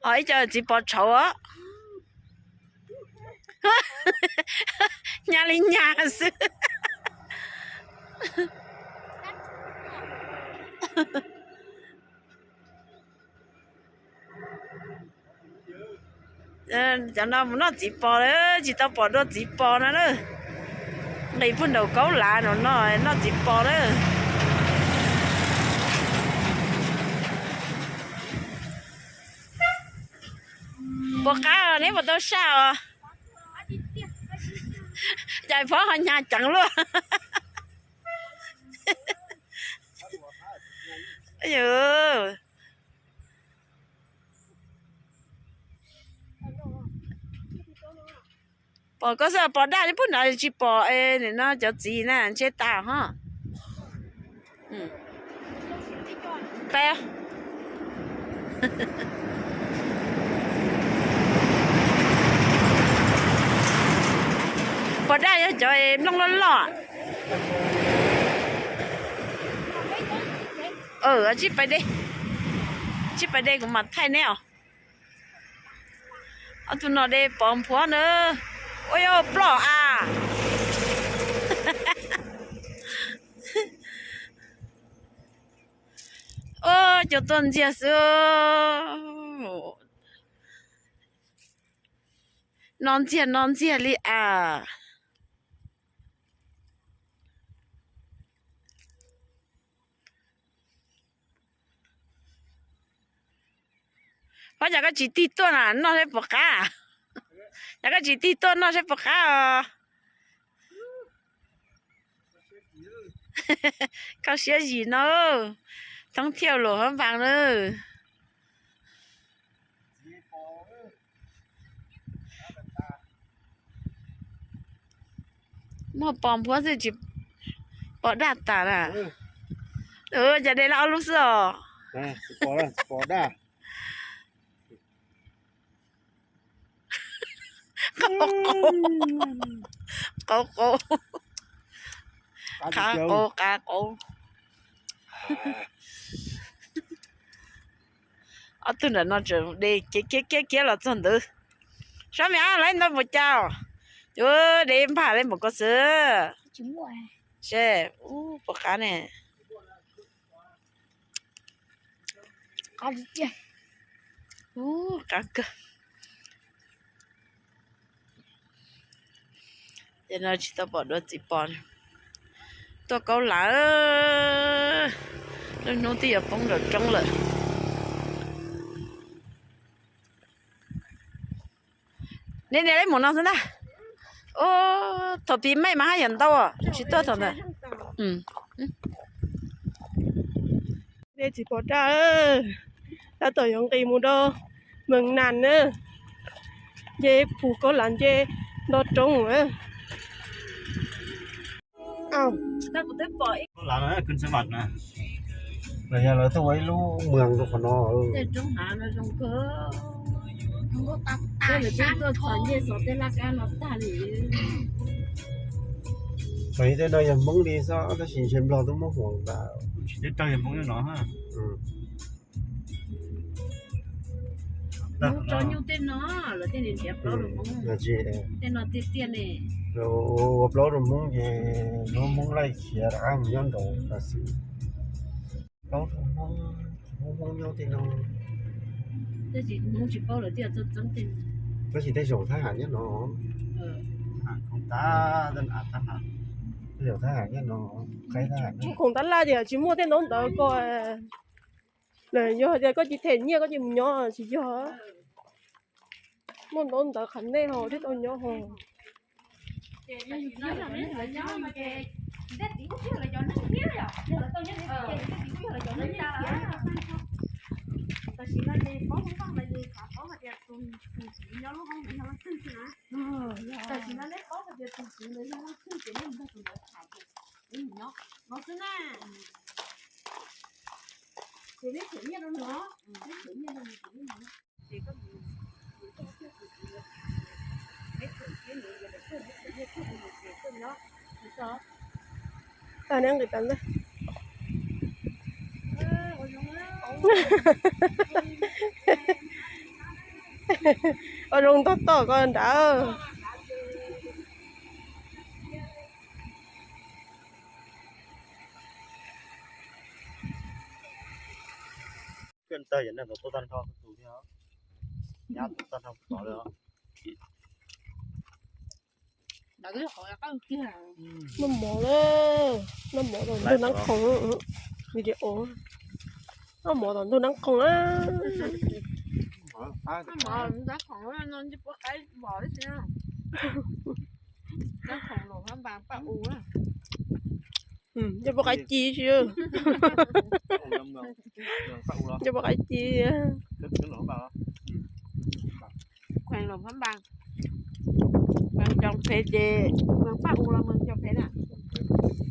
Ib co txiv pos tshauv os. Nyas li nyas xwb. Cov no mus noj txiv pos lawm, tsis tau pom dua txiv pos no na. Nqis puag nraum kaub lav no no noj txiv pos na. Puas qab neb puas tau saj os? Cais phob ho nyas ceev luaj. Pom koj xwb pos daj li pub nrad tsis pom no cov txiv na ntshe tas ho. Peb. Pos daj yog cov nplooj loj loj. Tsib pais de, tsib pais de kuv mam thaij neb os. Ob tug no de pov nphuab na. Ua yog ploj a. Cov tuaj ntxiag xwb. No ntxiag no ntxiag li as. Pab, cas koj tsis tig tuaj na noj seb puas qab? Cas koj tsis tig tuaj noj seb puas qab os? Koj siab zim no, thoob thiaj luam hab npas na. Muaj pos nphuab xwb tsis pom daj tas na. Cas de laj ob lub xwb os. Qau qau, qau qau, qau qau. Ob tug nram no tseem de kiab kiab kiab los txog ntawd. Sab me ab lawv ntawd mus cas, yuav de npam li mus ko xwb. Se, ub, puas qab ne. Ub, qab kawg. Ces no tsis tau pom dua txiv pos. Tuaj kaub lawm, lub hnub twb yuav poob nraum roob lawm. Niam, niam, lawv mus no xwb ntag. Thaum pib mej mas haj yam ntau, tsis tuaj thaum ntawd. Dej txiv pos daj, tab tom yuav nqis mus rau Mees Nas na, nce puag kaub lav nce nto roob na. Los yog lawv tuaj ua ib lub mws rau qhov no. Tsis tej no yog Hmoob li xwb tab sis ntshe Nplog twb muab huam tas. Tsis tej rag yog Hmoob no. Tej no tiag tiag ne, ua plaub rau Hmoob ces lub Hmoob laij khiav rov qab mus nyob nraud tas xwb. Plaub rau Hmoob, Hmoob nyob tej no. Tab sis tej zaum thab ham nyob no. Tej zaum thab ham nyob no, qaib thab ham. Khoom tab laj ces tsis muaj tej ntaub ntawv ko. Yog hais tias koj cia them nyiaj koj cia mus nyob tsis yog. Muaj ntaub ntawv qhov nej ho thiaj tau nyob ho. Tag neb nqis tas ntag. Ua zoo ntog toj ko nrad. Koj tawg yam neeg tau tag nrho tus thiab, nyab tau tag nrho tod lawm. Noj mov lawm, noj mov tom ntug Nab Khoom, video, noj mov tom ntug Nab Khoom na. Noj mov tom ntug Nab Khoom, noj ncej puab qaib vos tib si na. Nab Khoom los Phab Npas paj u na. Ncej puab qaib ci tib si. Ncej puab qaib ci. Kheev los Phab Npas, kheev cov phev ces mus paj u los mus cov phev na.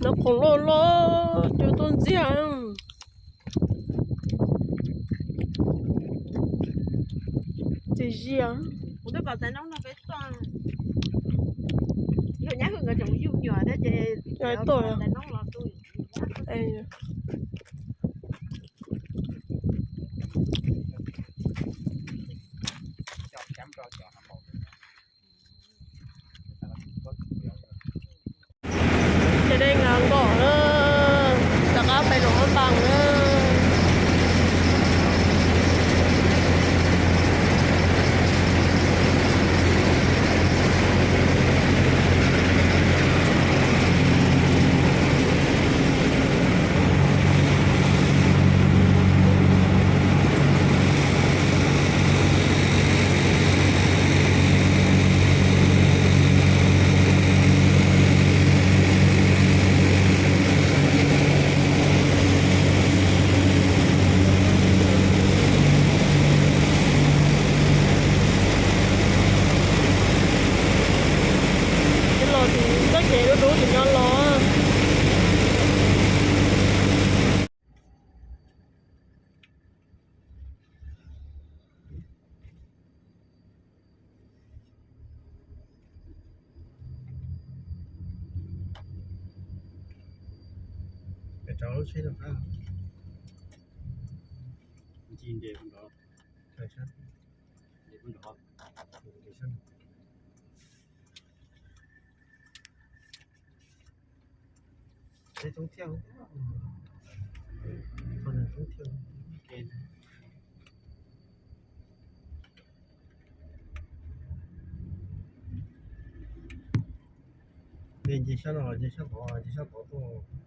Nab Khoom loj loj, cua tuaj ntxiag. Tsis ziaj. Kuv twb kom Txais Noob nrog peb tuaj. Yog nyab Hwj nkawd tseem yuj nyuam thiab ces tuaj. Ces dej nkaus nkaus na, rov qab pem Luam Phab Npas na. Los tsis txoj kev dub dub tsis nco los. Rau lub tsheb rau qab. Nce nce nrov. Nce nrov. Tsheb coob thiab. Coob thiab. Nce sab no, nce sab tod, nce sab tod tuaj.